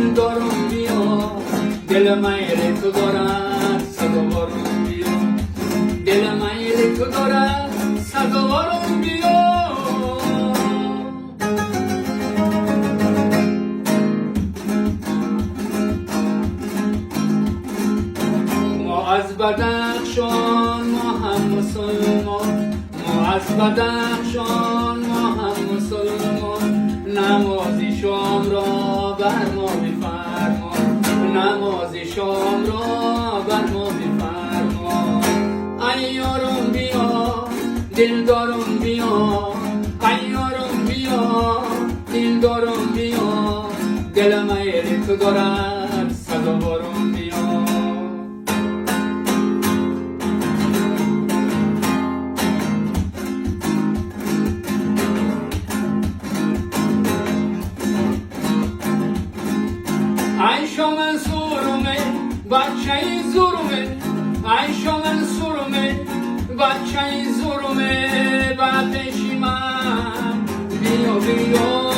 دلدارم بیا، دل میل تو دارد سزاوارم بیا، دل میل تو دارد سزاوارم بیا. ما از بدخشان، ما هم مسلمان، ما از بدخشان، ما هم مسلمان، نماز شام را بر ما بفرما، نماز شام را بر ما بفرما. ای یارم بیا، دلدارم بیا، ای یارم بیا، دلدارم بیا، دل میل تو دارد سزاوارم بیا. عیشا منصورمه بچه زورمه، عیشا منصورمه بچه زورمه، به پیش من بیا بیا،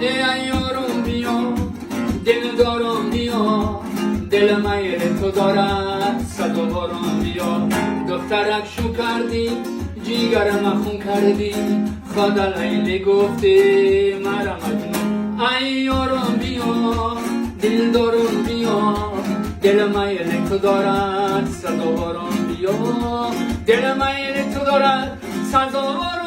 ای یارم بیا، دلدارم بیا، دل میل تو دارد سزاوارم بیا. دخترک شو کردی جیگرم خون کردی، خدا لیلی گفتی مرا مجنون. ای یارم بیا، دلدارم بیا، دل میل تو دارد سزاوارم بیا، دل میل تو دارد سزاوارم.